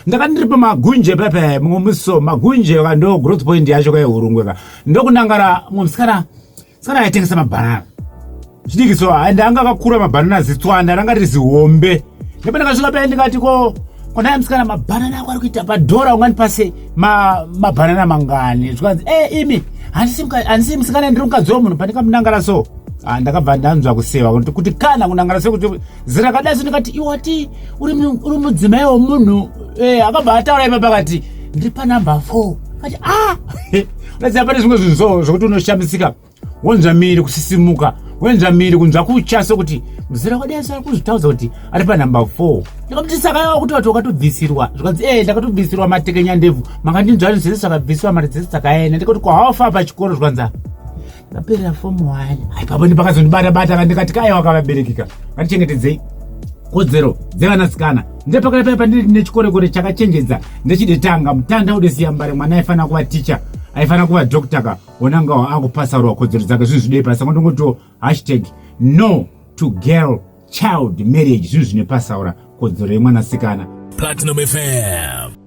Ndakati ndiri pamagunje pepe mumwe musi, magunje ka ndo growth point yacho ka yehurungwe ka. Ndokunangara mumwe musikana, musikana aitengesa mabhanana. Chidiki so and anga akakura mabhanana zitswanda ranga riri zihombe. Ndipo ndakasvika paya ndikati ko kona musikana mabhanana ako ari kuita padhora ungandipase mabhanana mangani? Zvikanzi eh imi handisi musikana ndiri mukadzi wemunhu pandikamunangara so. Ah, ndakabva ndanzwa kuseva kuti kana kunangara sekuti zera rakadai so ndikati iwati uri mudzimai wemunhu eh, akabva ataura ipa pakati ndiri panumber 4 kati ah unoziva pane zvimwe zvinhu so zvekuti unoshamisika wonzwa miri kusisimuka wonzwa miri kunzwa kutya sokuti muzera wadai so ari kuzvitaudza kuti ari panumber 4 ndikamuti saka yawa kuti vati wakatobvisirwa zvikanzi e ndakatobvisirwa matekenyandebvu makandinzwa zvese zvakabviswa mari dzese dzakaenda ndikati kwawafa pachikoro zvikanzi Ndakaperera form 1. Ipapo ndipakazondibata bata ndikati kaiwa kavaberekika. Ngatichengetedzei kodzero dzevanasikana. Ndepakati paya pandiri nechikorekore chakachenjedza ndechidetanga mutanda udesiya mbare mwana aifanira kuva teacher aifanira kuva doctor ka wonanga akupasaurwa kodzero dzake zvinhu zvidei pasi ndongotiwo hashtag no to girl child marriage zvinhu zvine pasaura kodzero yemwanasikana. Platinum FM.